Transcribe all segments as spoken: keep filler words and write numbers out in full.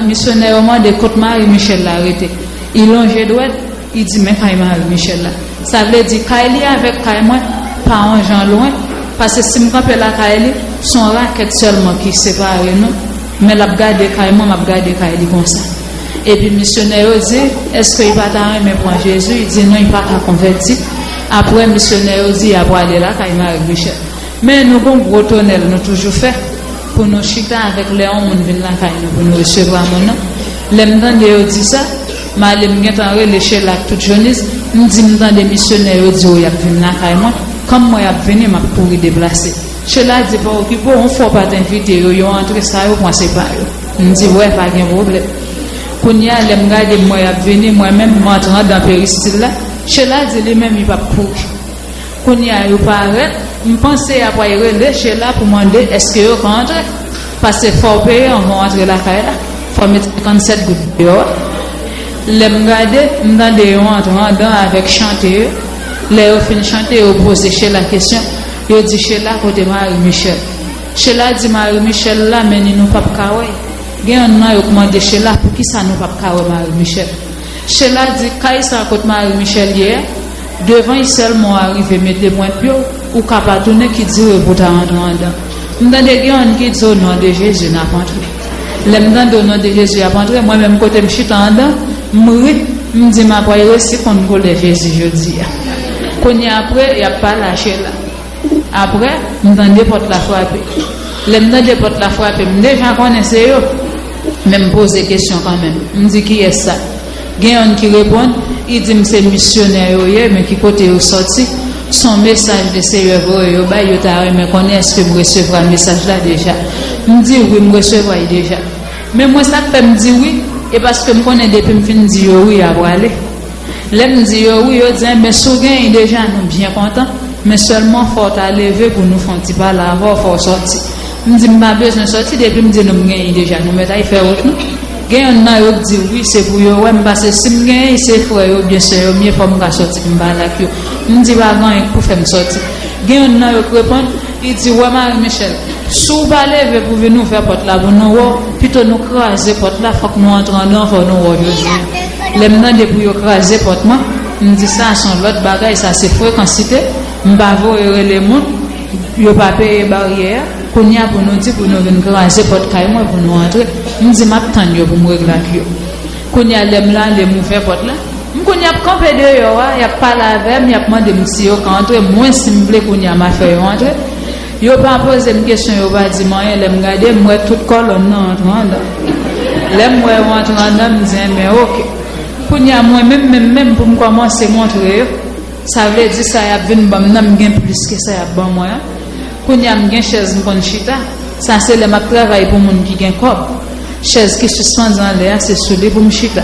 Misyonè yo mande kot Mari Michèl la rete. Li lonje dwèt, li di men kay Mari Michèl la. Sa vle di kay li avèk kay mwen pa yon jan lwen, paske si m kanpe lakay li, se yon rakèt sèlman ki separe nou, men l ap gade kay mwen, m ap gade kay li konsa. Epi misyonè yo di, èske li pa ta renmen pran Jezi? Li di non, li pa ka konvèti. Apre misyonè yo di y ap prale lakay Mari Michèl. Men nou gon gwo tonèl nou toujou fè pou nou chita avèk lè yon moun vin lakay nou pou nou resevwa moun nan. Lè m tande yo di sa, m ale m gentan rele Chela ak tout Jonis, m di m tande misyonè yo di yo y ap vin lakay mwen, kòm mwen y ap vini m ap kouri deplase. Chela di pa okipe w, yon fwa w pa t envite yo, yo antre sa yo pran se pa yo. M di wè pa gen pwoblèm. Kounye a lè m gade m wè y ap vini, mwen menm m antre andan peristil la, Chela di li menm li p ap kouri. Kounye a yo parèt, m panse y ap al rele Chela pou mande èske yo ka antre. Paske fò w peye anvan w antre lakay la. Fò w met senkannsèt goud deyò a. Lè m gade, m tande yo antre andan avèk chante yo. Lè yo fin chante, yo poze Chela kesyon. Yo di Chela kote Mari Michèl. Chela di Mari Michèl la, men ni nou p ap ka wè l. Gen yonn nan yo k mande Chela poukisa nou p ap ka wè Mari Michèl. Chela di kay sa kot Mari Michèl ye a, devan l sèlman w arive mete pwent pye w, ou ka pa tounen ki dire pou w ta rantre andan. M tande gen yonn ki di o non de Jezi n ap antre. Lè m tande o non de Jezi y ap antre, mwen menm kote m chita andan, m ri, m di m ap al resi konn koulè Jezi jodi a. Kounye a apre, y ap pale a Chela. Apre, m tande pòt la frape. Lè m tande pòt la frape, m deja konnen se yo. Men m poze kesyon kanmenm. M di kiyès sa? Gen yonn ki reponn, li di m se misyonè yo ye, men ki kote yo sòti. Se yon mesaj Leseyè voye yo bay, yo ta renmen konnen èske m resevwa mesaj la deja. M di wi, m resevwa l deja. Men mwen sa k fè m di wi, e paske m konnen depi m fin di yo wi, y a prale. Lè m di yo wi, yo di enben si w genyen deja nou byen kontan, men sèlman fò w ta leve pou nou fè yon ti pale avè w, fò w sòti. M di m pa bezwen sòti, depi m di nou m genyen deja nou mèt al fè wout nou. Gen yonn nan yo k di wi, se pou yo wè m, paske si m genyen se frè yo oubyen sè yo m ye, fò m ka sòti pou m pale ak yo. M di pa gen anyen k pou fè m sòti. Gen yonn nan yo k reponn, li di wè Mari Michèl, si w pa leve pou vin ouvè pòt la pou nou wè w, pito nou kraze pòt la, fòk nou antre andan, fò nou wè w jodi a. Lè m tande pou yo kraze pòt mwen, m di sa se yon lòt bagay, sa se frekansite, m pa voye rele moun, yo pa peye baryè a, kounye a pou nou di pou nou vin kraze pòt kay mwen pou nou antre, m di m ap tann yo pou m regle ak yo. Kounye a lè m la, lè m ouvè pòt la, m konn y ap kanpe deyò a, y ap pale avè m, y ap mande m si yo ka antre, mwen si m vle kounye a m a fè yo antre. Yo pa poze m kesyon, yo pa di m anyen, lè m gade, m wè tout kòlòn nan antre andan. Lè m wè yo antre andan, m di enben oke. Kounye a mwen menm, menm, menm pou m kòmanse montre yo. Sa vle di sa y ap vin ban m nan, m gen plis ke sa y ap ban mwen an. Kounye a m gen chèz m konn chita. Sa se lè m ap travay pou moun ki gen kòb. Chèz ki sispandi anlè a, se sou li pou m chita.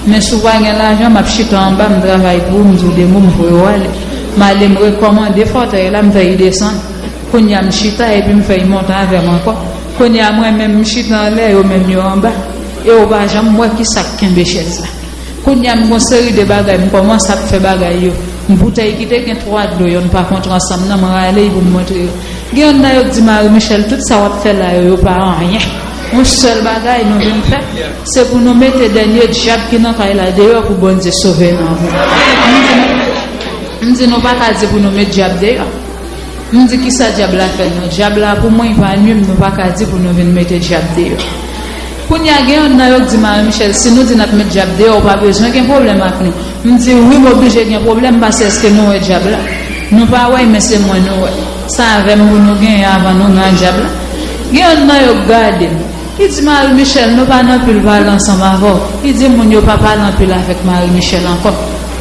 Men si w pa gen lajan, m ap chita anba, m travay pou ou, m di w de mo, m voye w ale. M ale, m rekòmande fòtèy la, m fè y desann. Kounye a m chita, epi m fè y monte avè m ankò. Kounye a mwen menm, m chita anlè, yo menm yo anba. E w pa janm wè ki sa k kenbe chèz la. Kounye a m gon seri de bagay, m kòmanse ap fè bagay yo. M boutèy ki te gen twa dlo yo, n pa kontre ansanm nan, m rale y pou m montre yo. Gen yonn nan yo k di Mari Michèl, tout sa w ap fè la yo, yo pa anyen. Yon sèl bagay nou vin fè, se pou nou mete dènye dyab ki nan kay la deyò pou Bondye sove nou. M di nou, m di nou pa ka di pou nou met dyab deyò. M di kisa dyab la fè nou? Dyab la pou mwen li pa nwi m, nou pa ka di pou nou vin mete dyab deyò. Kounye a gen yonn nan yo k di Mari Michèl, si nou di n ap met dyab deyò, ou pa bezwen gen pwoblèm ak nou. M di wi, m oblije gen pwoblèm, paske èske nou wè dyab la? Nou pa wè l, men se mwen nou wè. Sa avè m pou nou genyen avan nou gen ak dyab la. Gen yonn nan yo k gade m. Li di Mari Michèl, nou pa nan pil pale ansanm avè w. Li di moun yo pa pale anpil avèk Mari Michèl ankò.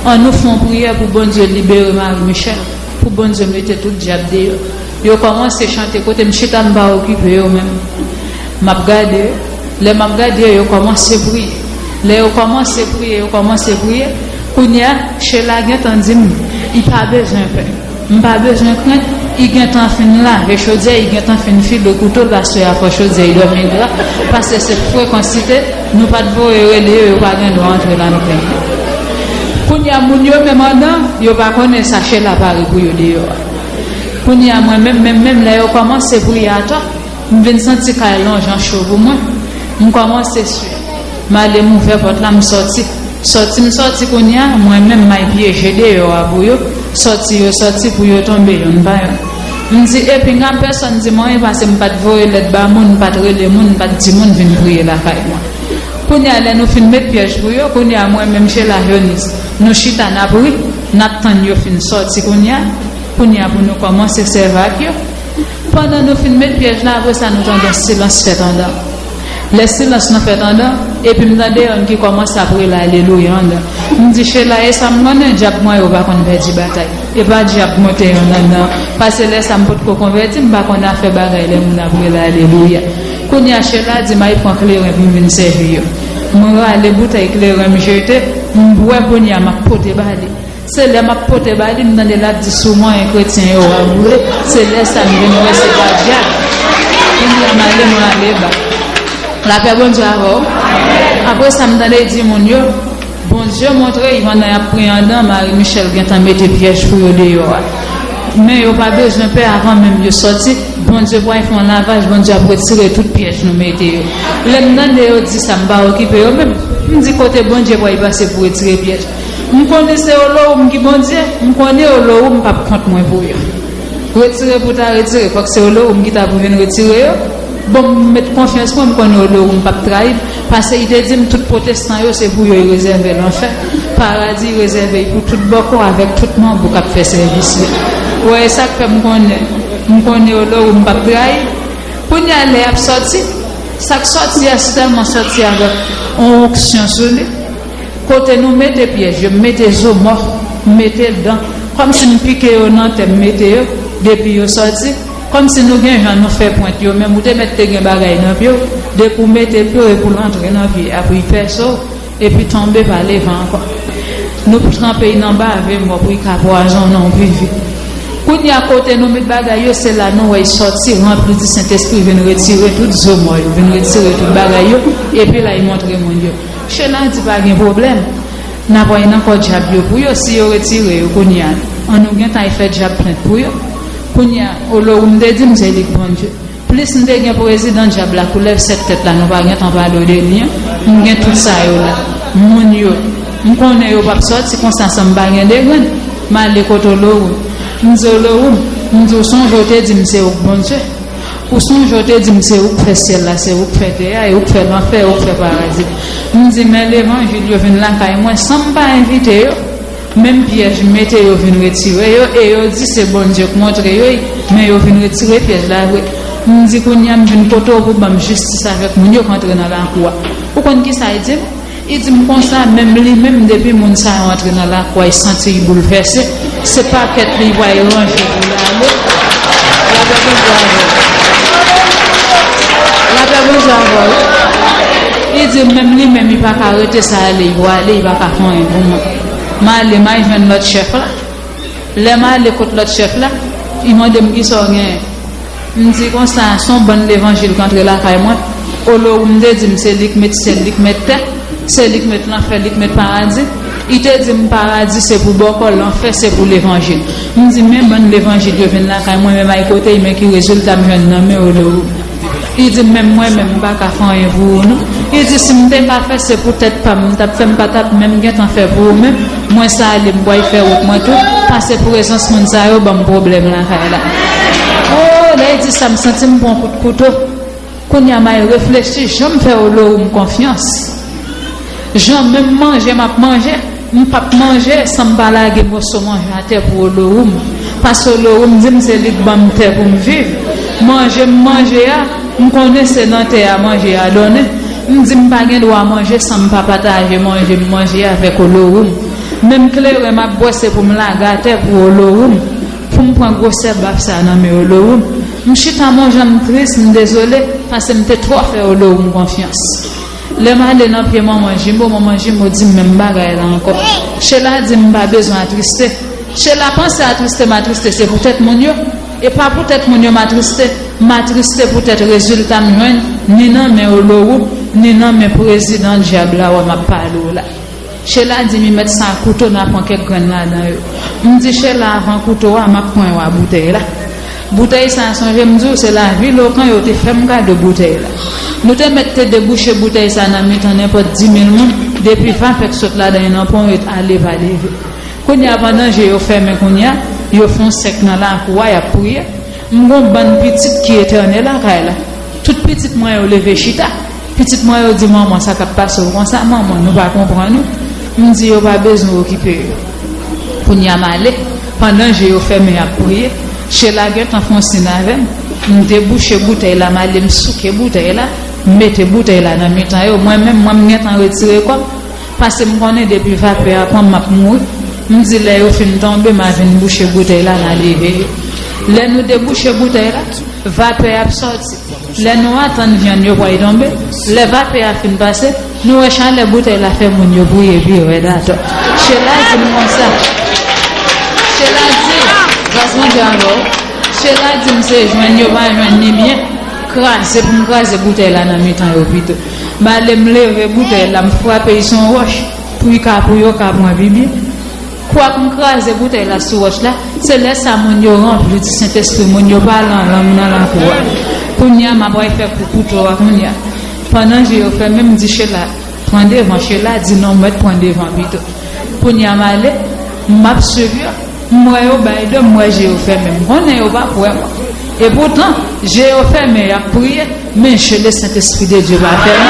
Annou fè yon priyè pou Bondye libere Mari Michèl, pou Bondye mete tout dyab deyò. Yo kòmanse chante, kote m chita m pa okipe yo menm. M ap gade yo. Lè m ap gade yo, yo kòmanse priye. Lè yo kòmanse priye, yo kòmanse priye. Kounye a, Chela gentan di m, li pa bezwen pè. M pa bezwen krent, li gentan fin lave chodyè, li gentan fin file kouto l, pastè a fè chodyè, li dòmi gra, paske se frekansite, nou pa t voye rele yo, yo pa gen dwa antre la nou plenn. Kounye a, moun yo menm andan, yo pa konnen sa Chela pare pou yo deyò a. Kounye a, mwen menm, menm, menm lè yo kòmanse priye atò, m vin santi kay lonjan cho pou mwen. M kòmanse swe. M ale, m ouvè pòt la, m sòti. Sòti m sòti kounye a, mwen menm m al pyeje deyò a pou yo. Sòti yo sòti pou yo tonbe yonn pa yonn. M di, e pinga pèsonn di m anyen pase m pa t voye lèt ba moun, m pa t rele moun, m pa t di moun vin priye lakay mwen. Kounye a, lè nou fin met pyèj pou yo, kounye a, mwen menm Sheila Jonis, nou chita n ap ri, n ap tann yo fin sòti kounye a, kounye a pou nou kòmanse sèvi ak yo. Pandan nou fin met pyèj la, apre sa nou tande yon silans fèt andan. Lè silans nan fèt andan, epi m tande yonn ki kòmanse ap rele alelouya andan. M di, Sheila, e sa m konnen, dyab mwen yo pa konn pèdi batay. E pa dyab monte yonn andan. Pase lè sa m potko konvèti, m pa konn afè bagay lè moun ap rele alelouya. Kounye a Sheila di m al pran kleren pou m vin sèvi yo. Mwen rale boutèy kleren m jete, m bwè kounye a m ap pote ba li. Se lè m ap pote ba li, m tande l ap di sou mwen, kretyen yo a boule. Se lè sa m vin wè se pa dyab. Kounye a m ale, mwen ale ba. Lapè Bondye avè w. Apre sa, m tande l di moun yo, Bondye montre Ivan nan y ap priye andan, Marie Michel gentan mete pyèj pou yo deyò a. Men yo pa bezwen pè, avan menm yo sòti, Bondye pral fè yon lavaj, Bondye ap retire tout pyèj nou mete yo. Lè m tande yo di sa, m pa okipe yo menm. M di kote Bondye pral pase pou retire pyèj. M konnen se Olowoum ki Bondye, m konnen Olowoum p ap kont mwen pou yo. Retire pou ta retire, fòk se Olowoum ki ta pou vin retire yo. Bon, m met konfyans mwen, m konnen Olowoum p ap trayi m, pase li te di m tout pwotestan yo se pou yo li rezève lanfè. Paradi rezève pou tout bòkò avèk tout manbo k ap fè sèvis li. Ou wè, e sa k fè m konnen, m konnen Olowoum p ap trayi. Kounye a lè y ap sòti, sa k sòti a sitèlman sòti avèk yon onksyon sou li. Kote nou mete pyèj yo, m mete zo mò, m mete dan. Kòmsi m pike yo nan tè, m mete yo, depi yo sòti. Kòmsi nou gen jan nou fè pwent yo, menm ou te mèt te gen bagay nan pye w, depi w mete pye w epi w antre nan pye a pou y pèse w, epi tonbe pa leve ankò. Nou tranpe y nan bave mò pou y ka pwazonnen w pi vit. Kounye a kote nou met bagay yo, se la nou wè y sòti, ranpli di Sentespri, vin retire tout zo mò yo, vin retire tout bagay yo, epi la y montre moun yo. Sheila di pa gen pwoblèm. N ap al nan kò dyab yo pou yo, si yo retire yo kounye a, annou gentan al fè dyab plent pou yo. Kounye a, Olowoum te di m se li k Bondye. Plis m te gen prezidan dyab la kou lèv sèt tèt la, nou pa gentan pale w de li an. M gen tout sa yo la. Moun yo, m konnen yo p ap sòti konsa san m pa gen de grenn. M ale kote Olowoum. M di Olowoum, m di w sonje w te di m se ou k Bondye. Ou sonje w te di m se ou k fè syèl la, se ou k fè tè a, e ou k fè lanfè, e ou k fè paradi. M di, men levanjil yo vin lakay mwen san m pa envite yo. Menm pyèj m mete yo vin retire yo, e yo di se Bondye k montre yo, men yo vin retire pyèj la vre. M di, kounye a m vin kote w pou ban m jistis avèk moun yo k antre nan lakou a. Ou konn kisa l di m? Li di m konsa, menm li menm, depi moun sa yo antre nan lakou a, li santi l boulvèse. Se pakèt li, li pral ranje pou l ale. Lapè Bondye avè w. Lapè Bondye avè w. Li di m menm li menm, li pa ka rete sa ale, li pral ale, li pa ka fè anyen pou mwen. M ale, m al jwenn lòt chèf la. Lè m ale kot lòt chèf la, li mande m kisa w genyen. M di konsa, se yon bann levanjil k antre lakay mwen. Olowoum te di m se li k met syèl, li k met tè, se li k met lanfè, li k met paradi. Li te di m paradi se pou bòkò, lanfè se pou levanjil. M di men bann levanjil yo vin lakay mwen, men m al kote y, men ki rezilta m jwenn nan men Olowoum. Li di m menm mwen menm m pa ka fè anyen pou ou non. Li di si m te ka fè se pou tèt pa m, m t ap fè, m pa t ap menm gentan fè pou ou menm. Mwen sa ale m pral fè wout mwen tou, pase prezans moun sa yo ban m pwoblèm lakay la. Oh, lè l di sa, m santi m pran kout kouto. Kounye a m al reflechi jan m fè Olowoum konfyans. Jan menm manje m ap manje, m p ap manje san m pa lage moso manje atè pou Olowoum. Paske Olowoum di m se li k ban m tè pou m viv. Manje m manje a, m konnen se nan tè a manje a donnen. M di m pa gen dwa manje san m pa pataje manje m manje a avèk Olowoum. Menm kleren m ap bwè se pou m lage atè pou Olowoum. Pou m pran gwosè baf sa nan men Olowoum. M chita m yon jan m tris, m dezole, paske m te twò fè Olowoum konfyans. Lè m ale nan pye manman Jimo, manman Jimo di m menm bagay la ankò. Sheila di m m pa bezwen atriste. Sheila panse atriste m atriste se pou tèt moun yo. E pa pou tèt moun yo m atriste. M atriste poutèt rezilta m jwenn ni nan men Olowoum, ni nan men prezidan dyab la wè m ap pale w la. Sheila di m li mèt sa kouto, n a pran kèk grenn ladan yo. M di Sheila avan kouto a, m ap pran yo a boutèy la. Boutèy sa a, sonje m di w, se lavi Lokan yo te fè m kado boutèy la. Nou te mèt te debouche boutèy sa nan mitan nenpòt di mil moun, depi vapè k sot ladan l nan pon ret ale pa leve. Kounye a, pandan je yo fèmen kounye a, yo fè yon sèk nan lakou a, y ap priye. M gon bann pitit ki etène lakay la. Tout pitit mwen yo leve chita. Pitit mwen yo di, "Manman, sa k ap pase w konsa, manman, nou pa konprann ou." M di, "Yo pa bezwen okipe yo." Kounye a m ale, pandan je yo fèmen y ap priye, Shela gentan fè yon siy avè m. M debouche boutèy la, m ale m souke boutèy la, m mete boutèy la nan mitan yo. Mwen menm, mwen m gentan retire kò m, paske m konnen depi vapè a pran m, m ap mouri. M di lè yo fin tonbe, m a vin bouche boutèy la, m a leve yo. Lè nou debouche boutèy la, vapè a ap sòti. Lè nou atann vyann yo pral tonbe, lè vapè a fin pase, nou wè chalè boutèy la fè moun yo priye pi rèd atò. Shela di m konsa. Shela di, gras Bondye avè w. Shela di m se jwenn yo pa jwenn ni byen, kraze pou m kraze boutèy la nan mitan yo pito. M ale m leve boutèy la, m frape l sou yon wòch pou l ka, pou yo ka pran pi byen. Kwak m kraze boutèy la sou wòch la, se lè sa moun yo ranpli di Sentespri, moun yo pale an lang nan lakou a. Kounye a, m ap pral fè kou kouto a kounye a. Pandan je yo fèmen, m di Shela, "Pran devan." Shela di, "Non, mèt pran devan pito." Kounye a, m ale, m ap swiv yo, m wè yo bay do, m wè je yo fèmen. M konnen yo p ap wè mwen. Epoutan, je yo fèmen, y ap priye. Men je le Saint-Esprit de Dieu pa fè non.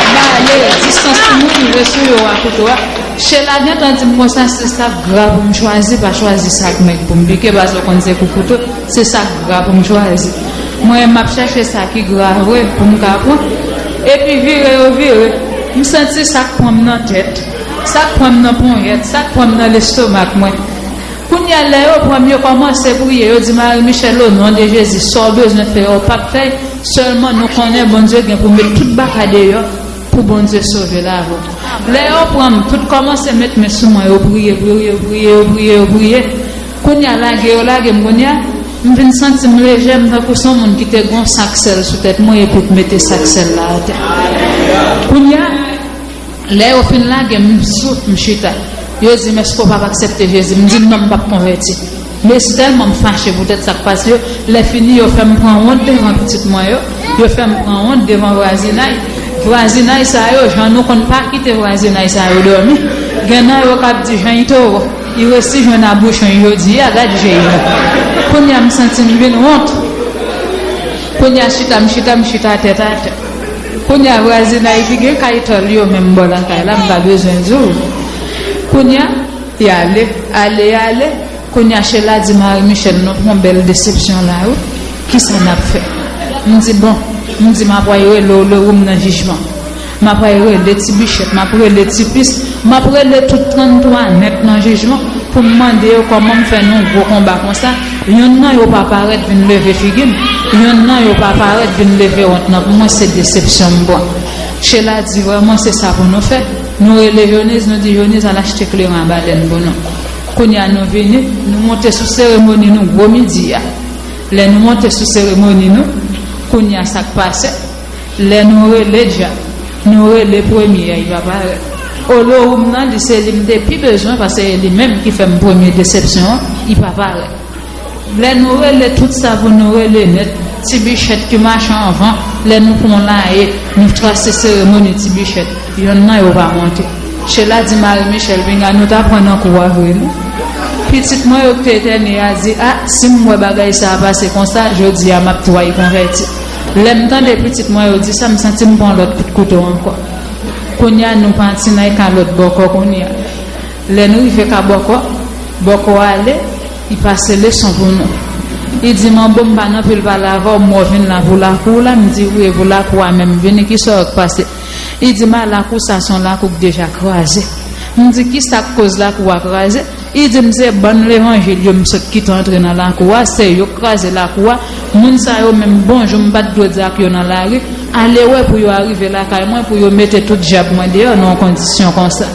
M ale, distans pou m rive sou yo a kouto a. Shela gentan di m konsa, se sa k gra pou m chwazi, pa chwazi sa k mèg pou m pike, paske w konn se kou kouto, se sa k gra pou m chwazi. Mwen, m ap chèche sa ki gra vre pou m ka pran. Epi vire yo vire, m santi sa k pran m nan tèt, sa k pran m nan ponyèt, sa k pran m nan lestomak mwen. Kounye a, lè yo pran m, yo kòmanse priye, yo di, "Marie Michèle, o non de Jezi, sa w bezwen fè a, w p ap fè l, sèlman nou konnen Bondye gen pou met tout bagay deyò pou Bondye sove lavi w." Lè yo pran m, tout kòmanse met men sou mwen, yo priye, priye, yo priye, yo priye, yo priye. Kounye a, lage yo lage m, kounye a, m vin santi m lejè, m tankou se yon moun ki te gen yon sak sèl sou tèt mwen, epi yo mete sak sèl la atè. Kounye a, lè yo fin lage m, m sou, m chita. Yo di m, "Èske w p ap aksepte Jezi?" M di, "Non, m p ap konvèti." Men tèlman m fache poutèt sa k pase yo, lè fini, yo fè m pran wont devan pitit mwen yo, yo fè m pran wont devan vwazinay. Vwazinay sa yo, jan nou konn pa kite vwazinay sa yo dòmi. Gen nan yo k ap di, "Jan Ito, li resi jwenn abouchon jodi a, gad je yo." Kounye a, m santi m vin wont. Kounye a, chita, m chita, m chita tèt atè. Kounye a, vwazinay ki gen kay tòl yo menm bò lakay la, m pa bezwen di w. Kounye a, y ale, ale, ale. Kounye a, Shela di, "Marie Michèle, nou pran bèl desepsyon la, wi. Kisa n ap fè?" M di, "Bon," m di, "m ap pral rele w, le woum nan jijman. M ap pral rele Ti Bichèt, m ap rele Ti Pis, m ap rele tout tranntwa nèg nan jijman pou m mande yo kòman m fè nan yon gwo konba konsa, yonn nan yo pa parèt vin leve figi m, yonn nan yo pa parèt vin leve wont nan pou mwen, se desepsyon m pran." Shela di, "Vrèman, se sa pou nou fè." Nou rele Joniz, nou di, "Joniz, al achte kleren a balèn pou nou." Kounye a, nou vini, nou monte sou seremoni nou gwo midi a. Lè nou monte sou seremoni nou, kounye a, sa k pase? Lè nou rele dja, nou rele premye a, li pa parèt. Olowoum nan, li se li m te pi bezwen, paske se li menm ki fè m premye desepsyon an, li pa parèt. Lè nou rele tout sa pou nou rele nèt, Ti Bichèt ki mache anvan, lè nou pran laye, nou trase seremoni Ti Bichèt, yonn nan yo pa monte. Shela di, "Marie Michèle, pinga nou ta pran nan kou a vre, non." Pitit mwen yo ki te etène a di, "A, si m wè bagay sa a pase konsa, jodi a m ap twayi konvèti." Lè m tande pitit mwen yo di sa, m santi m pran lòt kout kouto ankò. Kounye a, nou pati nan ka lòt bòkò kounye a. Lè nou rive ka bòkò, bòkò ale, li pase leson pou nou. Li di, "Manbo, m pa nan pil pale avè w, m wè w vin la pou lakou w la." M di, "Wi, e pou lakou a menm, vini, kisa w wè k pase?" Li di, "Ma, lakou sa se yon lakou k deja kraze." M di, "Kisa k koz lakou a kraze?" Li di m, "Se bann levanjil yo m sot kite antre nan lakou a, se yo k kraze lakou a. Moun sa yo menm, bonjou m pa t dwe di ak yo nan lari. Ale wè pou yo arive lakay mwen, pou yo mete tout djab mwen deyò nan yon kondisyon konsa."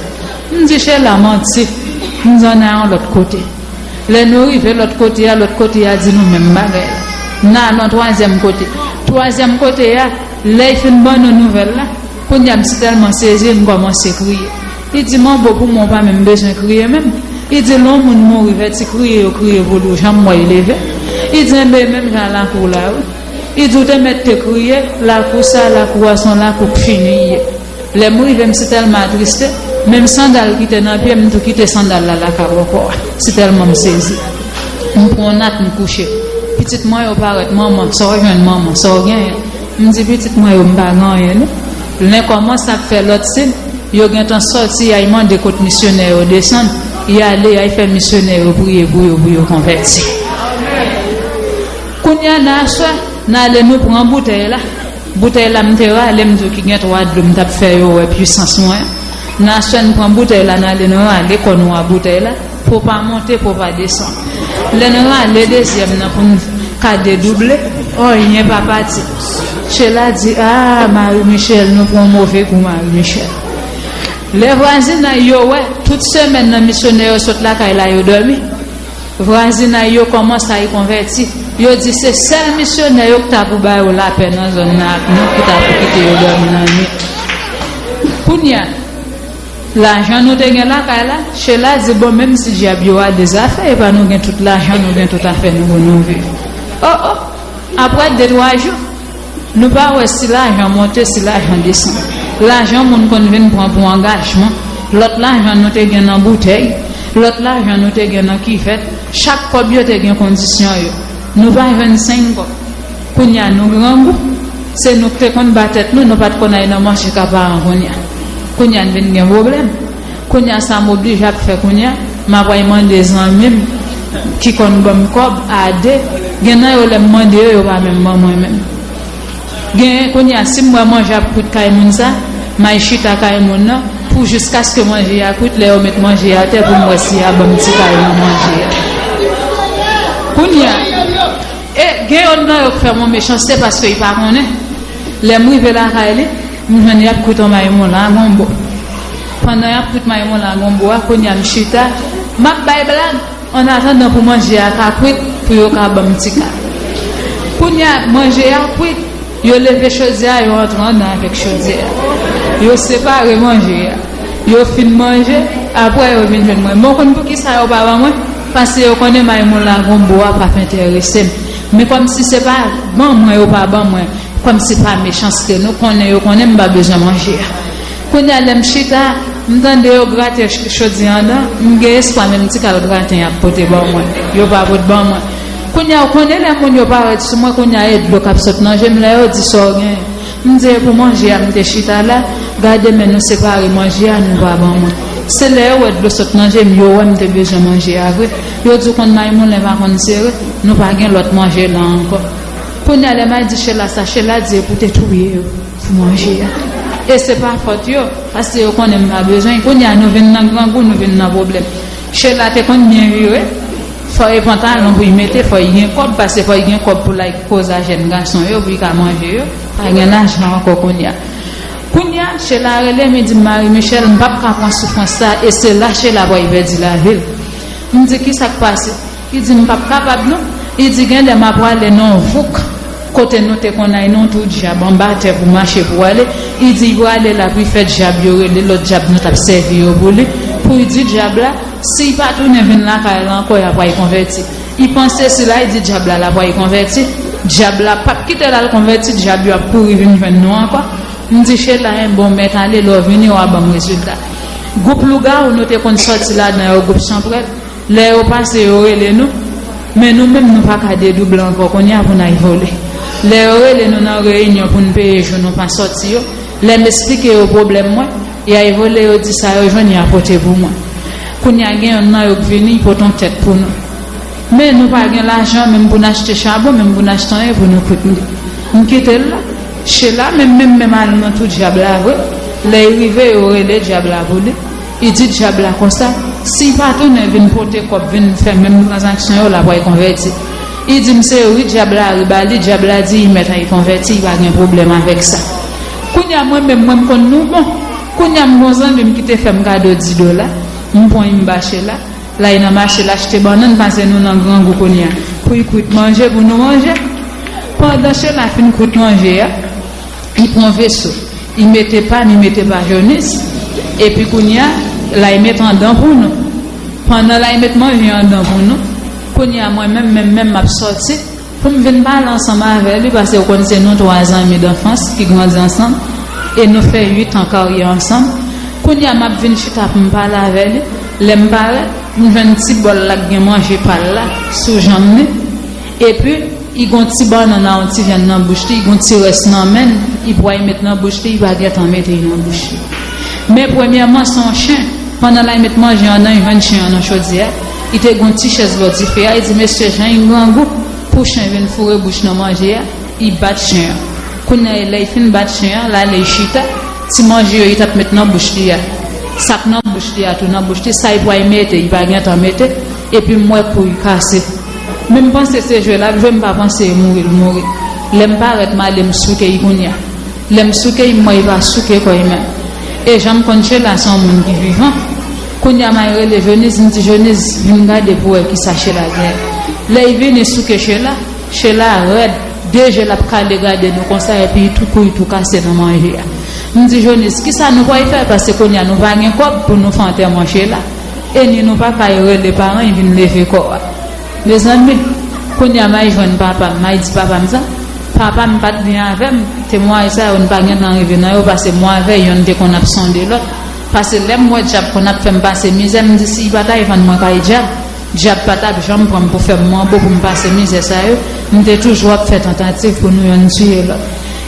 M di, "Shela, manti." M di, "Ann al yon lòt kote." Lè nou rive lòt kote a, lòt kote a di nou menm bagay la. N al yon twazyèm kote. Twazyèm kote a, lè l fin ban nou nouvèl la, kounye a m si tèlman sezi, m kòmanse kriye. Li di, "Manbo, pou mwen, w pa menm bezwen kriye menm." Li di, "Lè yon moun mouri, vèti kriye yo kriye pou li, w janm wè l leve?" Li di, "Enben, menm jan lakou w la, wi." Li di w te mèt te kriye, lakou sa, lakou a se yon lakou k fini l ye. Lè m rive, m si tèlman atriste, menm sandal ki te nan pye m, m tou kite sandal la lakay ankò a. Si tèlman m sezi. M pran yon nat, m kouche. Pitit mwen yo parèt, "Manman, sa w jwenn, manman, sa w genyen?" M di, "Pitit mwen yo, m pa gen anyen, non." Lè kòmanse ap fè lòt siy, yo gentan sòti, y al mande kot misyonè yo desann, y ale, y al fè misyonè yo priye pou yo, pou yo konvèti. Kounye a, nan aswè, n ale, nou pran boutèy la. Boutèy la, m te rale, m di w ki gen twa dlo, m t ap fè yo wè pwisans mwen. Nan aswè, n pran boutèy la, n ale, nou rale kò nou a boutèy la. Po pa monte, po pa desann. Lè n rale dezyèm nan pou n ka dedouble, anyen pa pati. Chela di, "Ah, Marie Michel, nou pran move kou, Marie Michel." Lè vwazinay yo wè, tout semèn nan misyonè yo sot lakay la, yo dòmi. Vwazinay yo kòmanse ay konvèti. Yo di se sèl misyonè yo ki ta pou ba yo lapè nan zòn nan ak nou ki ta pou kite yo dòmi nan nwit. Kounye a, lajan nou te gen lakay la, Chela di, "Bon, menm si dyab yo ale zafè, e pa nou gen tout lajan, nou gen tout afè nou pou nou viv." O, o, apre de twa jou, nou pa wè si lajan monte, si lajan desann. Lajan moun konn vin pran pou angajman. Lòt lajan nou te gen nan boutèy, lòt lajan nou te gen nan kivèt. Chak kòb yo te gen kondisyon yo. Nou pa jwenn senk kòb. Kounye a nou grangou. Se nou ki te konn ba tèt nou, nou pa t konn al nan mache ka paran kounye a. Kounye a n vin gen pwoblèm. Kounye a sa m oblije ap fè kounye a, m ap al mande zanmi m ki konn ban m kòb a de. Gen nan yo lè m mande yo, yo pa menm ban mwen menm. Gen kounye a, si m wè manje ap kwit kay moun sa, m al chita kay moun nan pou jiskaske manje a kwit, lè yo met manje a atè pou m wè si y a ban m ti kal nan manje a. Kounye a, e gen yonn nan yo k fè m yon mechanste paske li pa konnen. Lè m rive lakay li, m jwenn y ap kwit yon maymon lagonbo. Pandan y ap kwit maymon lagonbo a, kounye a m chita, m ap bay blag. Annatandan pou manje a ka kwit, pou yo ka ban m ti kal. Kounye a, manje a kwit, yo leve chodyè a, yo antre anndan avèk chodyè a. Yo separe manje a. Yo fin manje, apre yo vin jwenn mwen. Men w konn poukisa yo pa ban mwen? Paske yo konnen maymon lagonbo a p ap enterese m. Men kòmsi se pa ban mwen yo pa ban mwen, kòmsi pa mechanste, nou konnen yo konnen m pa bezwen manje a. Kounye a, lè m chita, m tande yo grate ch-, chodyè anndan, m gen espwa menm ti kal graten y ap pote ban mwen, yo pa pot ban mwen. Kounye a, ou konnen lè moun yo parèt sou mwen, kounye a, e dlo k ap sot nan je m, lè yo di sa w gen. M di, e pou manje a m te chita la, gade men nou separe manje a, nou pa ban mwen. Se lè yo wè dlo sot nan je m, yo wè m te bezwen manje a vre. Yo di, ou konn may moulen pa konn sere, nou pa gen lòt manje la ankò. Kounye a, lè m al di Chela sa, Chela di, e pou te touye yo pou manje a. E se pa fòt yo, paske yo konnen m pa bezwen. Kounye a, nou vin nan grangou, nou vin nan pwoblèm. Chela te konn byen vire, fò e pantalon pou y mete, fò y gen kòb, paske fò y gen kòb pou l al koze a jèn gason yo, pou y ka manje yo. Pa gen lajan ankò kounye a. Kounye a, Chela rele m, li di m, Marie Michel, m p ap ka pran soufrans sa, e se la Chela pral pèdi lavi l. M di, kisa k pase? Li di, m p ap kapab non. Li di, gen lè m ap prale nan yon vouk, kote nou te konn al nan yon twou dyab anba tè pou mache pou ale. Li di, l prale la pou l fè dyab yo rele lòt dyab nou t ap sèvi yo pou li, pou l di dyab la, si l pa tounen vin lakay la ankò, y ap pral konvèti. Li panse si l al di dyab la, l ap pral konvèti, dyab la p ap kite l al konvèti, dyab yo ap kouri vin jwenn nou ankò. M di Chela, en bon, mèt ale, lè w vini, w a ban m rezilta. Gwoup lougawou nou te konn sòti ladan yo, gwoup chanprèt, lè yo pase, yo rele nou, men nou menm, nou pa ka dedouble ankò kounye a pou n al vole. Lè yo rele nou nan reyinyon pou n peye jou nou pa sòti yo, lè m esplike yo pwoblèm mwen, y al vole, yo di sa yo jwenn, y a pote pou mwen. Kounye a, gen yonn nan yo k vini, l pote yon tèt pou nou. Men nou pa gen lajan menm pou n achte chabon, menm pou n achte anyen pou nou kwit li. M kite l la. Chela menm, menm, menm al nan twou dyab la vre. Lè l rive, yo rele dyab la pou li. Li di dyab la konsa, si l pa tounen vin pote kòb, vin fè menm tranzaksyon yo, l ap pral konvèti. Li di m se ri dyab la ri ba li, dyab la di li mèt al konvèti, li pa gen pwoblèm avèk sa. Kounye a, mwen menm, mwen m konn nou bon. Kounye a, m gon zanmi m ki te fè m kado di dola. M pran li m ba Chela. L al nan mache, l achte bannann, paske nou nan grangou kounye a. Pou l kwit manje, pou nou manje. Pandan Chela fin kwit manje a, li pran veso, li mete pa, li mete mayones, epi kounye a, l al met anndan pou nou. Pandan l al met manje anndan pou nou, kounye a, mwen menm, menm, menm, m ap sòti, Pou m vin pale ansanm avè li, paske ou konn se nou twa zanmi danfans ki grandi ansanm, e nou fè uit an karyè ansanm. Kounye a, m ap vin chita pou m pale avè li. Lè m parèt, m jwenn ti bòl la k gen manje pa l la sou janm li. Epi, li gon ti bannann ak yon ti vyann nan bouch li, li gon ti rès nan men l, li pral met nan bouch li, li pa gentan mete l nan bouch li. Men premyèman, se yon chen. Pandan l al met manje an nan, li jwenn chen an nan chodyè a. Li te gon ti chèz bò dife a, li di, "Mesye, chen, li grangou pou chen vin foure bouch nan manje a." Li bat chen an. Kounye a, lè li fin bat chen an, l ale, li chita. Ti manje yo li t ap met nan bouch li a, sa k nan bouch li a tou nan bouch li, sa li pral mete, li pa gentan mete. Epi m wè kou li kase. Men m panse se jwe l ap jwe, m pa panse e mouri l mouri. Lè m parèt, m ale, m souke l kounye a. Lè m souke l, m wè li pa souke kò l menm. E jan m konn Chela, se yon moun ki vivan. Kounye a, m al rele Joniz, m di, "Joniz, vin gade pou w wè kisa Chela genyen." Lè l vini souke Chela, Chela rèd, de je l ap kale gade nou konsa, epi li tou kou, li tou kase nan manje a. M di, "Joniz, kisa nou pral fè? Paske kounye a nou pa gen kòb pou nou fè antèman Chela. E ni nou pa ka rele paran l vin leve kò a." Mezanmi, kounye a m al jwenn papa m, m al di papa m sa. Papa m pa t byen avè m, temwayaj sa yo, n pa gentan rive nan yo, paske mwen avè l, yonn te konn ap sonde lòt. Paske lè m wè dyab konn ap fè m pase mizè, m di, "Si li pa t al vann mwen kay dyab, dyab pa t ap janm pran m pou fè m manbo pou m pase mizè sa yo." M te toujou ap fè tantativ pou nou yonn tiye lòt.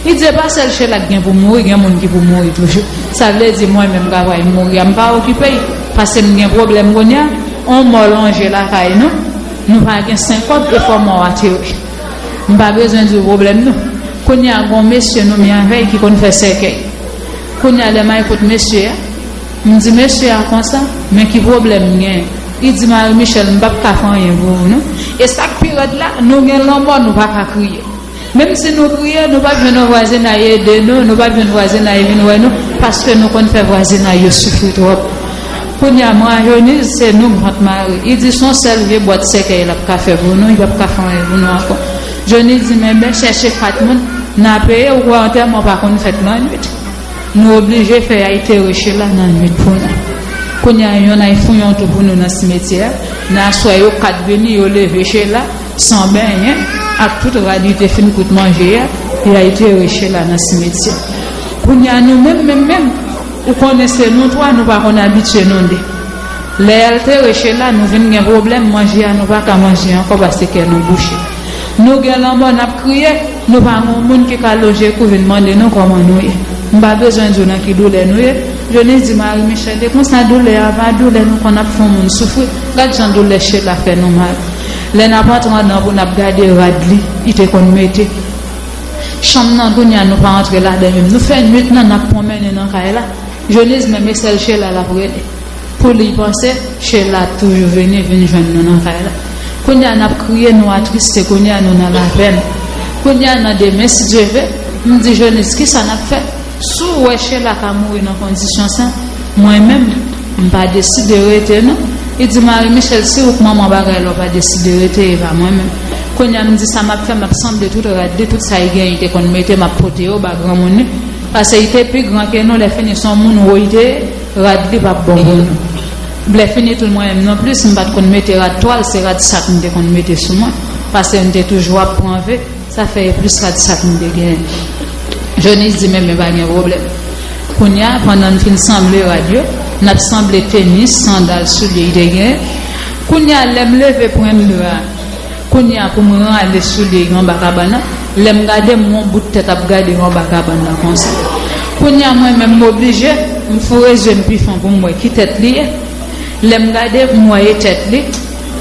Li di, "E pa sèl Chela k gen pou mouri, gen moun ki pou mouri toujou." Sa vle di, mwen menm ka pral mouri a, m pa okipe l, paske m gen pwoblèm kounye a, on mò lonje lakay nou, nou pa gen senk kòb, e fò mò a ateri. M pa bezwen di w pwoblèm nou. Kounye a, gon mesye nou men avè l ki konn fè sèkèy. Kounye a, lè m al kot mesye a, m di mesye a konsa, "Men ki pwoblèm m genyen?" Li di, "Marie Michelle, m p ap ka fè anyen pou ou non. E sa k pi rèd la, nou gen lanmò, nou pa ka kriye. Menm si nou kriye, nou p ap jwenn yon vwazinay ede nou, nou p ap jwenn vwazinay vin wè nou, paske nou konn fè vwazinay yo soufri twòp." Kounye a, m rajeuni, se nou k vant mare. Li di, "Se yon sèl vye bwat sèkèy l ap ka fè pou nou, li p ap ka fè anyen pou nou ankò." Joniz di, "Men, ben, chèche kat moun, n a peye, ou kwè antèman pa konn fèt lannwit." Nou oblije fè y al tere Chela nan nwit pou nou. Kounye a, yonn al fouye yon twou pou nou nan simetyè a. Nan aswè, yo kat vini, yo leve Chela, san benyen, ak tout rad li te fin kout manje a, y al tere Chela nan simetyè. Kounye a, nou menm, menm, menm, ou konnen se nou twa, nou pa konn abitye nou de. Lè y al tere Chela, nou vin gen pwoblèm, manje a, nou pa ka manje ankò paske kè nou bouche. Nou gen lanmò, n ap kriye, nou pa gen yon moun ki ka lonje kou vin mande nou kòman nou ye. M pa bezwen di w nan ki doulè nou ye. Joniz di, "Marie Michelle, e konsa doulè a pa doulè nou konn ap fè yon moun soufri. Gad jan doulè Chela fè nou mal." Lè n ap antre anndan pou n ap gade rad li, li te konn mete. Chanm nan, kounye a, nou pa antre ladan l menm. Nou fè nwit nan, n ap pwonmennen nan kay la. Joniz menm, e sèl Chela l ap rele. Pou li, panse Chela ap toujou vini, vin jwenn nou nan kay la. Kounye a, n ap kriye, nou atriste, kounye a, nou nan lapèn. Kounye a, nan demen, si Dye ve, m di, "Joniz, kisa n ap fè? Si w wè Chela ka mouri nan kondisyon sa, mwen menm, m pa deside rete, non." Li di, "Marie Michelle, si ou k manman bagay la, ou pa deside rete, e pa mwen menm." Kounye a, m di, "Sa m ap fè, m ap sanble tout rad li, tout sa l genyen, li te konn mete, m ap pote yo ba granmoun li." Paske li te pi gran ke nou, lè fini se yon moun wo li te ye, rad li p ap bon pou nou. Lè fini tou, mwen menm non plis, m pa t konn mete rad twal, se rad sak m te konn mete sou mwen, paske m te toujou ap pran ve, sa fè e plis rad sak m te genyen. Joniz di, "Men, men pa gen pwoblèm." Kounye a, pandan n fin sanble rad yo, n ap sanble tenis, sandal, soulye li te genyen. Kounye a, lè m leve pran m dra, Kounye a, pou m rale soulye yo anba kabann nan, lè m gade, m wè yon bout tèt ap gade yo anba kabann nan konsa. Kounye a, mwen menm, m oblije, m foure zye m pi fon pou m wè ki tèt li ye. Lè m gade, m wè e tèt li,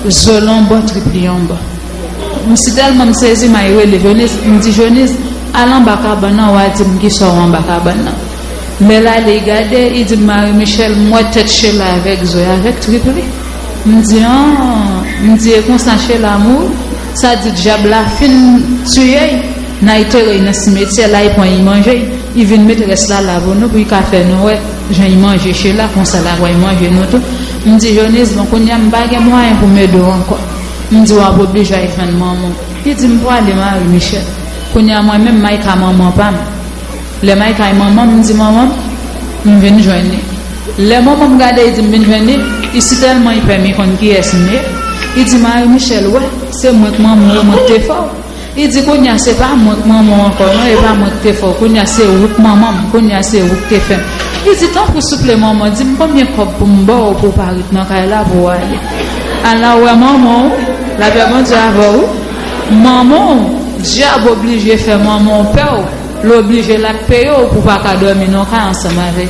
zo l yon bò, trip li yon bò. M si tèlman m sezi, m al rele Joniz, m di, "Joniz, al anba kabann nan, w a di m kisa w wè anba kabann nan." Lè l ale, li gade, li di m, "Marie Michelle, m wè tèt Chela avèk zo y avèk trip li." M di, "An." M di, "E konsa Chela mouri?" Sa di dyab la fin tiye l, n al tere l nan simetyè la, li pran l manje, li vin met rès la la pou nou, pou l ka fè nou wè jan l manje Chela, konsa l ap pral manje nou tou. M di, "Joniz, bon, kounye a m pa gen mwayen pou m ede w ankò." M di, "W ap oblije al jwenn manman w." Li di m, "Pwale, Marie Michelle." Kounye a mwen menm, m al ka manman pa m. Lè m al kay manman m, m di, "Manman m, m vin jwenn li." Lè manman m gade, li di m vin jwenn li, li si tèlman li pè m, li konn kiyès m ye. Li di, "Marie Michelle, wè, se mwen k manman w, mwen k te fè w." Li di, "Kounye a se pa mwen k manman w ankò non, e pa mwen k te fè w. Kounye a se ou k manman m, kounye a se ou k te fè m." Li di, "Tanpri souple manman, di m konbyen kòb pou m ba w pou w pa ret nan kay la pou w ale." Ala w wè manman w, lapè Bondye avè w. Manman w, dyab oblije fè manman w pè w, l oblije l ap peye w pou w pa ka dòmi nan kay ansanm avè l.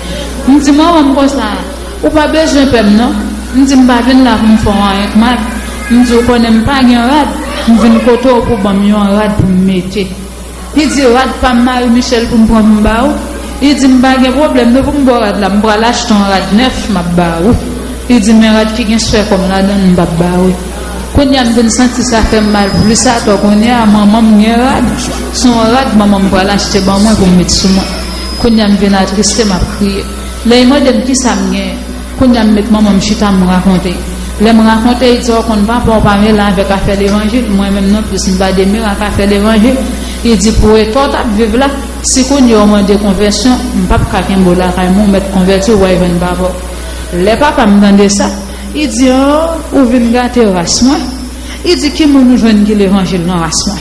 M di manman m konsa, "Ou pa bezwen pè m non." M di, "M pa vin la pou m fè w anyen k mal." M di, "Ou konnen m pa gen rad, m vin kote w pou w ban m yon rad pou m mete." Li di, "Rad pa m, Marie Michelle, pou m pran pou m ba ou?" Li di, "M pa gen pwoblèm non, pou m ba w rad la, m pral achte yon rad nèf, m ap ba ou." Li di, "Men rad ki gen swè kò m ladan l, m p ap ba ou." Kounye a m vin santi sa fè m mal plis atò, kounye a manman m gen rad, se yon rad manman m pral achte ban mwen pou m met sou mwen. Kounye a m vin atriste, m ap kriye. Lè l mande m kisa m genyen, kounye a m met manman m chita, m rakonte. Lè m rakonte, li di, "Ou konn papa w pa mele avèk afè levanjil, mwen menm non plis m pa demere ak afè levanjil." Li di, "Pou eta w t ap viv la, si kounye a w mande konvèsyon, m p ap ka kenbe w lakay mwen, ou mèt konvèti, ou pral jwenn papa w." Lè papa m tande sa, li di, "An, ou vin gate ras mwen." Li di, "Ki moun ou jwenn ki levanjil nan ras mwen?"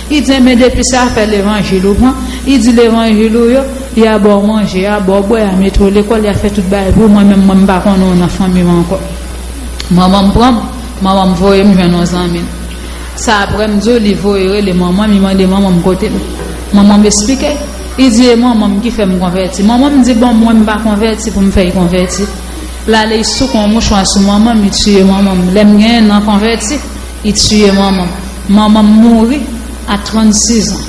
Li di, "Enben, depi se afè levanjil ou pran," li di, "levanjil ou yo, y a ba w manje, y a ba w bwè, y a mete w lekòl, y a fè tout bagay pou ou, mwen menm, mwen m pa konnen w nan fanmi m ankò." Manman m pran m, manman m voye m jwenn yon zanmi l. Sa apre m di w li voye rele manman m, li mande manman m kote m. Manman m esplike, li di, "E manman m ki fè m konvèti." Manman m di, "Bon, mwen m pa konvèti pou m fè l konvèti." L ale, li souke yon mouchwa sou manman m, li tiye manman m. Lè m genyen nan konvèti, li tiye manman m. Manman m mouri a trannsis an.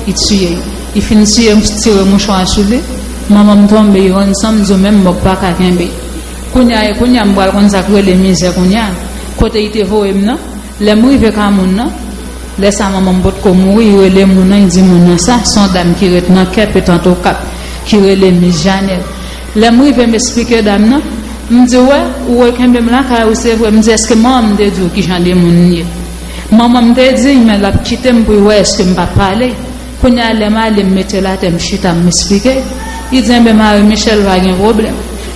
Li tiye l. Li fin tiye l, tire mouchwa a sou li. Manman m tonbe, li rann san m, di w menm mò k pa ka kenbe. Kounye a, e kounye a m pral konn sa k rele mizè kounye a. Kote li te voye m nan, lè m rive ka moun nan, lè sa manman m potko mouri, li rele moun nan, li di moun nan sa, se yon dam ki ret nan kè Petant Okap, ki rele Miss Janèl. Lè m rive, m esplike dam nan, m di, "Wè, ou rekenbe m lakay ou, se vre." M di, "Èske manman m te di w ki jan de moun m ye?" Manman m te di, men l ap kite m pou l wè èske m p ap pale. Kounye a, lè m ale, m mete l atè, m chita, m esplike. Li di, "Enben, Marie Michelle, pa gen pwoblèm.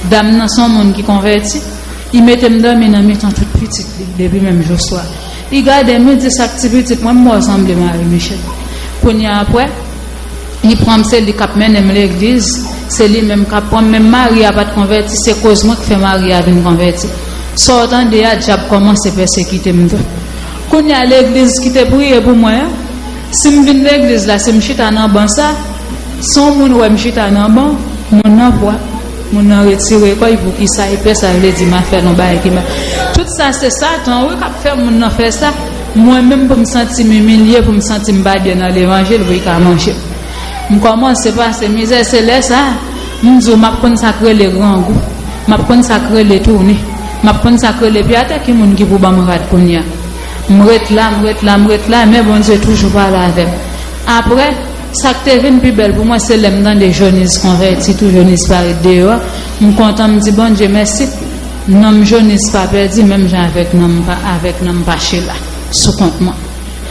Dam nan se yon moun ki konvèti. Li mete m dòmi nan mitan tout pitit li, depi menm jou swa. Li gade m, li di, 'Sa k ti pitit mwen, m wè w sanble Marie Michelle.'" Kounye a, apre, li pran m, se li k ap mennen m legliz, se li menm k ap pran m. Menm mari a pa t konvèti, se koz mwen k fè mari a vin konvèti. Sa w tande a, dyab kòmanse pèsekite m tou. Kounye a, legliz ki te priye pou mwen an, si m vin legliz la, si m chita nan ban sa, si yon moun wè m chita nan ban, moun nan pwa, moun nan retire kò l, poukisa li pè, sa vle di m ap fè l yon bagay ki mal. Tout sa se Satan, wi, k ap fè moun nan fè sa. Mwen menm, pou m santi m imilye, pou m santi m pa byen nan levanjil, pou li ka manje m. M kòmanse pase mizè, se lè sa a, m di w, m ap konn sa k rele grangou, m ap konn sa k rele tounen, m ap konn sa k rele pye atè, ki moun ki pou ban m rad kounye a. M ret la, m ret la, m ret la, men Bondye toujou pale avè m. Apre, sa k te vin pi bèl pou mwen, se lè m tande Joniz konvèti tou, Joniz parèt deyò a. M kontan, m di, "Bondye, mèsi." Nanm Joniz pa pèdi, menm jan avèk nanm pa, avèk nanm Pachela, sou kont mwen.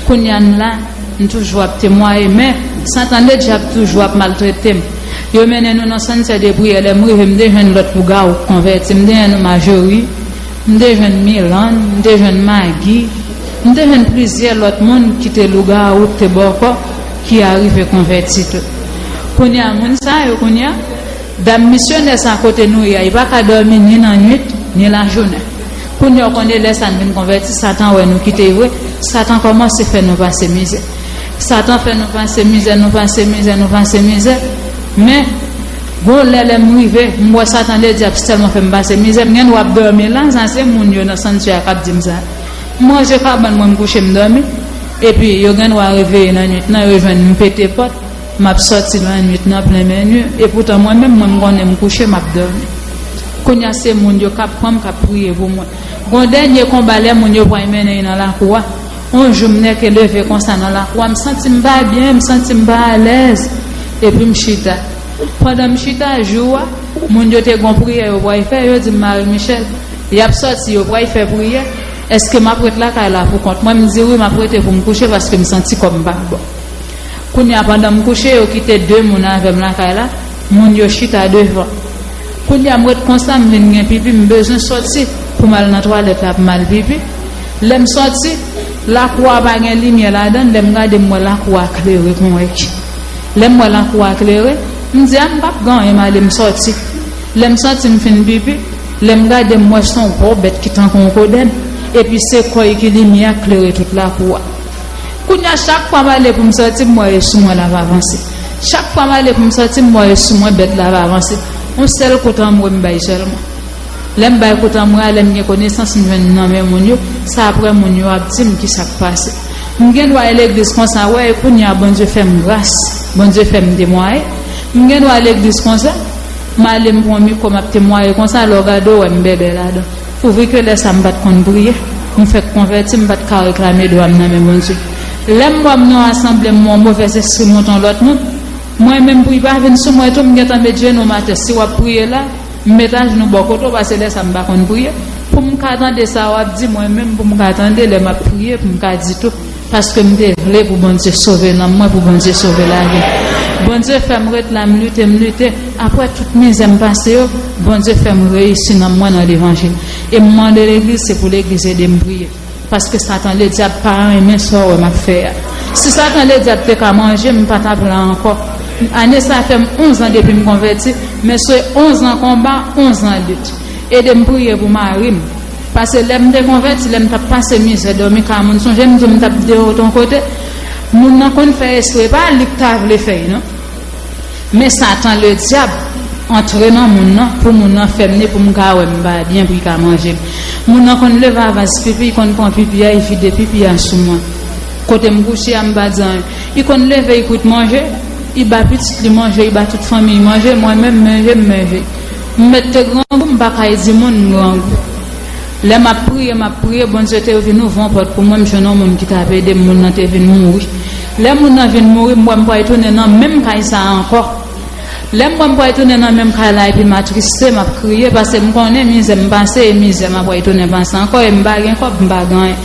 Kounye a m la, m toujou ap temwaye, men Satan ledyab toujou ap maltrete m. Yo mennen nou nan santyè de priyè, lè m rive, m te jwenn lòt lougawou k konvèti, m te jwenn Majori, m te jwenn Milann, m te jwenn Magi, m te jwenn plizyè lòt moun ki te lougawou, k te bòkò, ki arive konvèti tou. Kounye a, moun sa yo, kounye a, dam misyonè sa kote nou ye a, li pa ka dòmi ni nan nuit, ni lajounen. Kounye a, w konnen lè sa n vin konvèti, Satan wè nou kite vre, Satan kòmanse fè nou pase mizè. Satan fè nou pase mizè, nou pase mizè, nou pase mizè. Men, gon lè, lè m rive, m wè Satan ledyab sèlman fè m pase mizè. M gen dwa ap dòmi la, sa se moun yo nan santyè a k ap di m sa. M ranje kabann mwen, m kouche, m dòmi. Epi, yo gen dwa reveye nan nuit nan, yo jwenn m pete pòt. M ap sòti nan nuit nan plen menui, epoutan mwen menm, mwen m konnen m kouche, m ap dòmi. Kounye a se moun yo k ap pran m, k ap priye pou mwen. Gon dènye konba lè moun yo pran mennen nan lakou a. On jou m nèke leve konsa nan lakou a, m santi m pa byen, m santi m pa alèz. Epi m chita. Pandan m chita, jou a, moun yo te gon priyè yo pral fè, yo di m, "Marie Michelle, y ap sòti, yo pral fè priyè. Èske m ap ret lakay la pou kont mwen?" M di, "Wi, m ap rete pou m kouche, paske m santi kò m pa bon." Kounye a, pandan m kouche, yo kite de moun avè m lakay la. Moun yo chita devan. Kounye a, m ret konsa, m vin gen pipi, m bezwen sòti pou m al nan twalèt la pou m al pipi. Lè m sòti, Lakou a pa gen limyè ladan l, lè m gade m wè lakou a klere kon èk. Lè m wè lakou a klere, m di a m p ap gen anyen, m ale m sòti. Lè m sòti m fin pipi, lè m gade m wè se yon gwo bèt ki tankou yon kodèn, epi se kò l ki limyè a k klere tout lakou a. Kounye a chak fwa m ale pou m sòti m wè e sou mwen l ap avanse. Chak fwa m ale pou m sòti m wè e sou mwen bèt la ap avanse. Yon sèl kout anmwe m bay sèlman. Lè m bay kout anmwe a, lè m gen konesans m jwenn nan men moun yo, se apre moun yo ap di m kisa k pase. M gen dwa al legliz konsa, wè, e kounye a Bondye fè m gras, Bondye fè m temwaye. M gen dwa al legliz konsa, m ale m pran mikwo m ap temwaye konsa, lè w gade w wè m bèbè ladan. Pouvi ke lè sa m pa t konn priye, m fèk konvèti, m pa t ka reklame dwa m nan men Bondye. Lè m wè m nan yon asanble m wè yon movèzespri monte yon lòt moun, mwen menm pou l pa vin sou mwen tou, m gentan met jenou m atè, si w ap priye la, m met ajnou bò kote w, paske lè sa m pa konn priye. Pou m ka tande sa w ap di, mwen menm pou m ka tande lè m ap priye, pou m ka di tou. Paske m te vle pou Bondye sove nanm mwen, pou Bondye sove lavi m. Bondye fè m ret la, m lite, m lite. Apre tout mizè m pase yo, Bondye fè m reyisi nanm mwen nan levanjil. E m mande legliz, se pou legliz ede m priye. Paske Satan Ledyab pa renmen sa w wè m ap fè a. Si Satan Ledyab te ka manje m, m pa t ap la ankò. Ane sa fè m onz an depi m konvèti, men se onz an konba, onz an lit. Ede m priye pou mari m. Paske lè m te konvèti, lè m t ap pase mizè dòmi kay moun, sonje m di w m t ap deyò yon kote, moun nan konn fè espre, pa li k ta vle fè l non. Men Satan Ledyab antre nan moun nan pou moun nan fè m ni pou m ka wè m pa byen pou l ka manje m. Moun nan konn leve avans pipi, li konn pran pipi a, li vide pipi a sou mwen. Kote m kouche a, m pa di anyen. Li konn leve, li kwit manje, li ba pitit li manje, li ba tout fanmi l manje, mwen menm manje m manje. M mèt te grangou, m pa kay di moun m grangou. Lè m ap priye, m ap priye, Bondye te vin ouvri yon pòt pou mwen, m jwenn yon moun ki t ap ede m, moun nan te vin mouri. Lè moun nan vin mouri, m wè m pral tounen nan menm kay sa a ankò. Lè m wè m pral tounen nan menm kay la epi m atriste, m ap kriye, paske m konnen mizè m pase e mizè m ap pral tounen pase ankò, e m pa gen kòb, m pa gen anyen.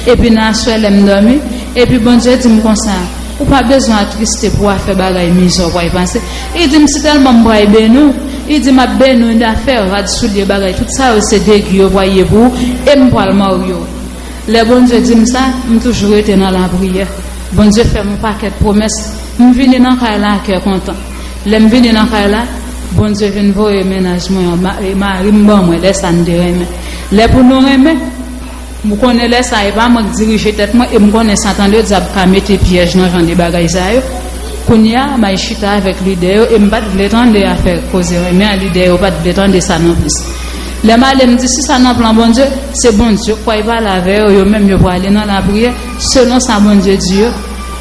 Epi nan aswè lè m dòmi, epi Bondye di m konsa, ou pa bezwen atriste pou afè bagay mizè w pral pase. Li di m si tèlman m pral beni w, li di m ap beni w dafè, rad, soulye, bagay, tout sa yo se degi yo pral ye pou ou, e m pral marye w. Lè Bondye di m sa, m toujou rete nan lapriyè. Bondye fè m yon pakèt pwomès. M vini nan kay la a kè kontan. Lè m vini nan kay la, Bondye vin voye mennaj mwen an, ma- e mari m ban mwen, lè sa n te renmen. Lè pou nou renmen, m konnen lè sa e pa mwen k dirije tèt mwen, e m konnen Satan Ledyab ka mete pyèj nan jan de bagay sa yo. Kounye a, m al chita avèk lidè yo, e m pa t vle tande afè koze renmen an, lidè yo pa t vle tande sa nonplis. Lè m ale, m di, si sa nan plan Bondye, se Bondye k pral pale avè yo, yo menm yo prale nan lapriyè, selon sa Bondye di yo.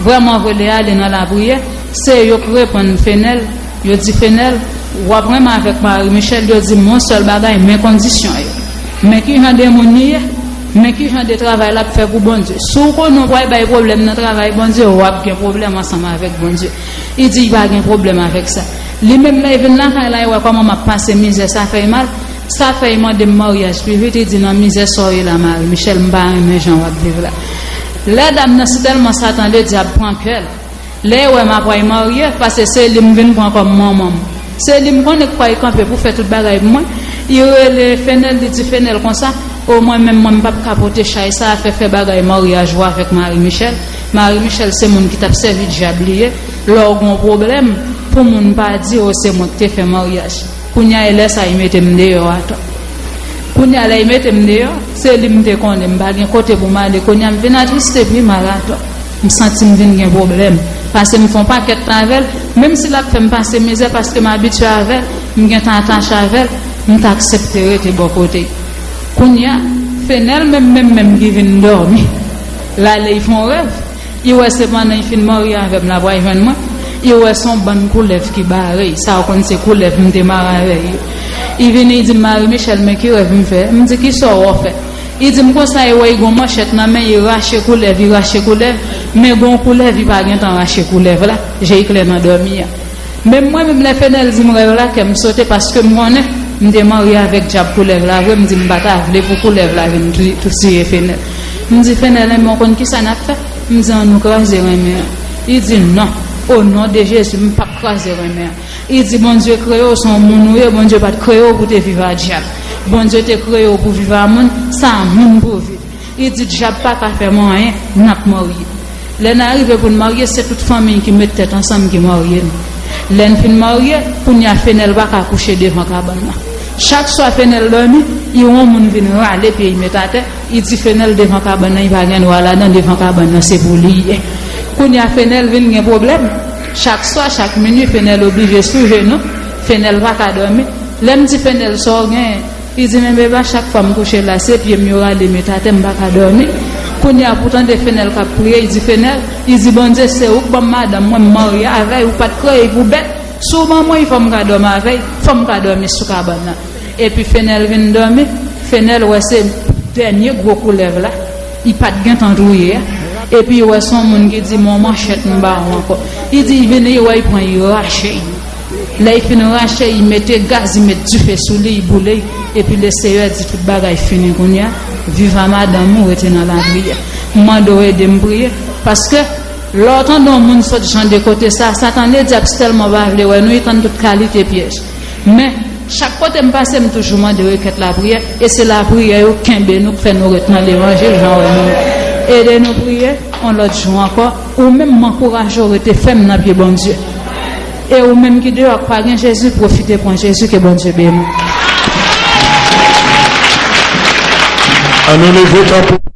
Vrèman vre, lè y ale nan lapriyè, se yo k reponn Fenèl, yo di, Fenèl, w ap renmen avèk Marie Michelle, yo di m yon sèl bagay, men kondisyon yo. Men ki jan de moun li ye, men ki jan de travay l ap fè pou Bondye. Si w konnen w pral bay pwoblèm nan travay Bondye, w ap gen pwoblèm ansanm avèk Bondye. Li di l pa gen pwoblèm avèk sa. Li menm lè l vin lakay la, l wè kòman m ap pase mizè, sa fè l mal. Sa fè l mande m maryaj pi vit, li di nan mizè sa w ye la, Marie Michelle, m pa renmen jan w ap viv la. Lè dam nan si tèlman Satan Ledyab pran kè l, lè l wè m ap pral marye, paske se li m vin pran kòm manman m. Se li m konnen k pral kanpe pou fè tout bagay pou mwen. Li rele Fenèl, li di Fenèl konsa, o mwen menm, mwen m p ap ka pote chay sa a, fè, fè bagay maryaj ou avèk Marie Michelle. Marie Michelle se moun ki t ap sèvi dyab li ye. Lè w gen yon pwoblèm, pou moun pa di w se mwen k te fè maryaj. Kounye a, e lè sa a, li mete m deyò atò. Kounye a, lè li mete m deyò, se li m te konnen, m pa gen kote pou m ale. Kounye a, m vin atriste pi mal atò. M santi m vin gen pwoblèm. Paske m fè yon pakèt tan avè l, menm si l ap fè m pase mizè, paske m abitye avè l, m gentan atache avè l, m t aksepte rete bò kote l. Kounye a, Fenèl menm, menm, menm ki vin dòmi, l ale, li fè yon rèv. Li wè se pandan li fin marye avè m, l ap pral jwenn mwen. Li wè se yon bann koulèv ki bare l. Sa w konn se koulèv m te mare avè l yo. Li vini, li di m, Marie Michelle, men ki rèv m fè. M di, kisa w fè? Li di m konsa, li wè li gen yon manchèt nan men l, li rache koulèv, li rache koulèv, men gen yon koulèv, li pa gentan rache koulèv la. Je l klè nan dòmi a. Menm mwen menm, lè Fenèl di m rèv la, kè m sote, paske m konnen m te marye avèk dyab koulèv la vre, m di m pa ta vle pou koulèv la vin tou- tou tiye Fenèl. M di, Fenèl, enben, w konn kisa n ap fè? M di, ann nou kraze renmen an. Li di, non, o non de Jezi, m p ap kraze renmen an. Li di, Bondye kreye w, se yon moun ou ye, Bondye pa t kreye w pou te viv a dyab. Bondye te kreye w pou viv a moun, se a moun pou w viv. Li di dyab pa ka fè mwen anyen, n ap marye. Lè n arive pou n marye, se tout fanmi n ki met tèt ansanm ki marye n. Lè n fin marye, kounye a Fenèl pa ka kouche devan kabann nan. Chak swa Fenèl dòmi, li wè yon moun vin rale pye li met atè, li di Fenèl devan kabann nan, li pa gen dwa ladan, devan kabann nan se pou li ye. Kounye a Fenèl vin gen pwoblèm. Chak swa, chak minui, Fenèl oblije sou jenou, Fenèl pa ka dòmi. Lè m di Fenèl sa w genyen, li di men beba, chak fwa m kouche la, se pye m yo rale met atè, m pa ka dòmi. Kounye a pou tande Fenèl k ap priye, li di Fenèl, li di Bondye se ou k ban m madanm mwen, m marye avè l, ou pa t kreye l pou bèt. Si w ban mwen l, fò m ka dòmi avè l, fò m ka dòmi sou kabann nan. Epi Fenèl vin dòmi, Fenèl wè se dènye gwo koulèv la, li pa t gentan touye a. Epi li wè se yon moun ki di men yon manchèt m ba w ankò. Li di li vin, li wè li pran, li rache l. Lè li fin rache, li mete gaz, li met dife sou li, li boule l. Epi Leseyè di tout bagay fini kounye a. Viv a madanm ou, rete nan lapriyè. M mande w ede m priye. Paske lè w tande yon moun sot jan de kote sa, Satan Ledyab sèlman pa vle wè nou, li tann tout kalite pyèj. Men, chak kote m pase, m toujou mande rekèt lapriyè, e se lapriyè yo kenbe nou, k fè nou ret nan levanjil jan w wè nou ye. Ede nou priye, yon lòt jou ankò, ou menm m ankouraje w rete fèm nan pye Bondye. E ou menm ki deyò k pa gen Jezi, pwofite pran Jezi, ke Bondye beni w. Ann nou leve kanpe.